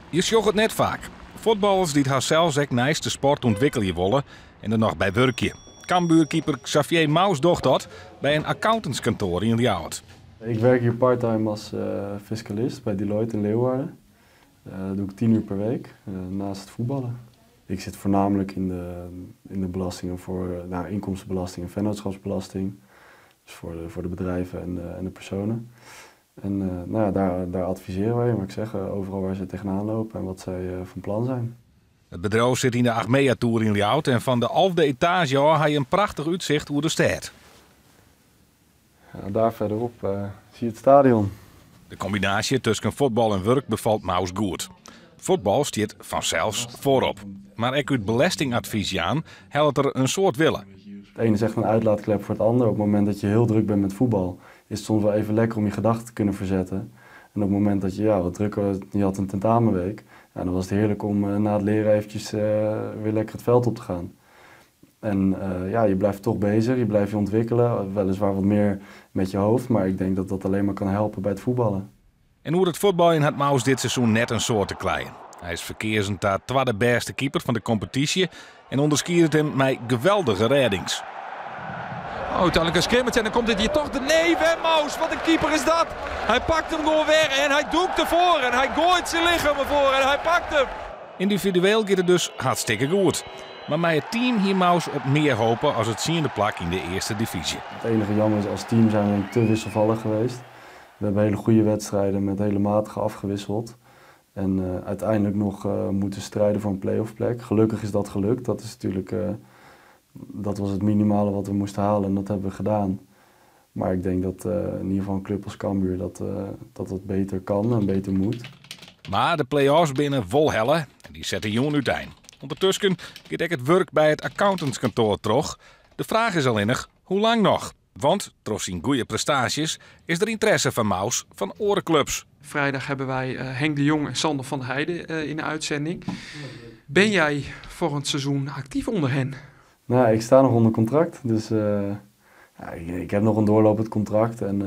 Je sjogge it net faak. Fuotballers dy't harsels ek neist de sport ûntwikkelje wolle en der noch by wurkje. Cambuurkeeper Xavier Mous docht dat by in accountantskantoar yn Ljouwert. Ik werk hier parttime als fiscalist bij Deloitte in Leeuwarden. Dat doe ik 10 uur per week, naast het voetballen. Ik zit voornamelijk in de belastingen voor, nou, inkomstenbelasting en vennootschapsbelasting. Dus voor de bedrijven en de personen. En nou ja, daar adviseren wij, maar ik zeg, overal waar ze tegenaan lopen en wat zij van plan zijn. It bedriuw sit yn de Achmea Toer yn Ljouwert en fan de 11e etaazje ôf ha je in prachtich útsicht oer de stêd. Ja, daar verderop zie je het stadion. De kombinaasje tusken fuotbal en wurk befalt Mous goed. Fuotbal stiet fansels foarop. Mar ek út belestingadvys jaan hellet er in soad wille. Het ene is echt een uitlaatklep voor het ander. Op het moment dat je heel druk bent met voetbal, is het soms wel even lekker om je gedachten te kunnen verzetten. En op het moment dat je, ja, wat drukker, je had een tentamenweek, ja, dan was het heerlijk om na het leren eventjes weer lekker het veld op te gaan. En ja, je blijft toch bezig, je blijft je ontwikkelen, weliswaar wat meer met je hoofd, maar ik denk dat dat alleen maar kan helpen bij het voetballen. En oer it fuotbaljen hat Mous dit seizoen net in soad te kleien. Hy is ferkeazen ta twadde bêste keeper fan de kompetysje en ûnderskiedet him mei geweldige rêdings. Oh, uiteindelijk een scrimmage en dan komt dit hier toch de... Nee, Mous, wat een keeper is dat. Hij pakt hem gewoon weg en hij doekt ervoor en hij gooit zijn lichaam ervoor en hij pakt hem. Yndividueel giet it dus hartstikke goed. Mar mei it team hie Mous op mear hope as it tsiende plak yn de earste difyzje. Het enige jammer is, als team zijn we denk ik te wisselvallig geweest. We hebben hele goede wedstrijden met hele matige afgewisseld. En uiteindelijk nog moeten strijden voor een play-off plek. Gelukkig is dat gelukt. Dat is natuurlijk, dat was het minimale wat we moesten halen en dat hebben we gedaan. Maar ik denk dat in ieder geval een club als Cambuur dat beter kan en beter moet. Mar de play-offs binne wol helle en dy sette jûn útein. Undertusken giet ek it wurk by it accountantskantoar troch. De fraach is allinnich, hoe lang noch? Want troch syn goede prestaasjes is der ynteresse foar Mous fan oare klups. Vrijdag hebben wij Henk de Jong en Sander van der Heijden in de uitzending. Ben jij volgend seizoen actief onder hen? Nou, ik sta nog onder contract, dus ja, ik heb nog een doorlopend contract en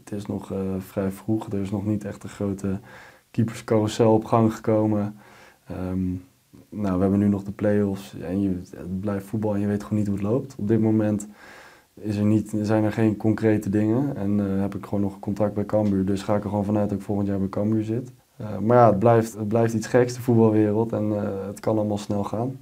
het is nog vrij vroeg. Er is nog niet echt een grote keeperscarousel op gang gekomen. Nou, we hebben nu nog de play-offs en het blijft voetbal en je weet gewoon niet hoe het loopt. Op dit moment is er niet, zijn er geen concrete dingen en heb ik gewoon nog een contract bij Cambuur. Dus ga ik er gewoon vanuit dat ik volgend jaar bij Cambuur zit. Maar ja, het blijft iets geks, de voetbalwereld, en het kan allemaal snel gaan.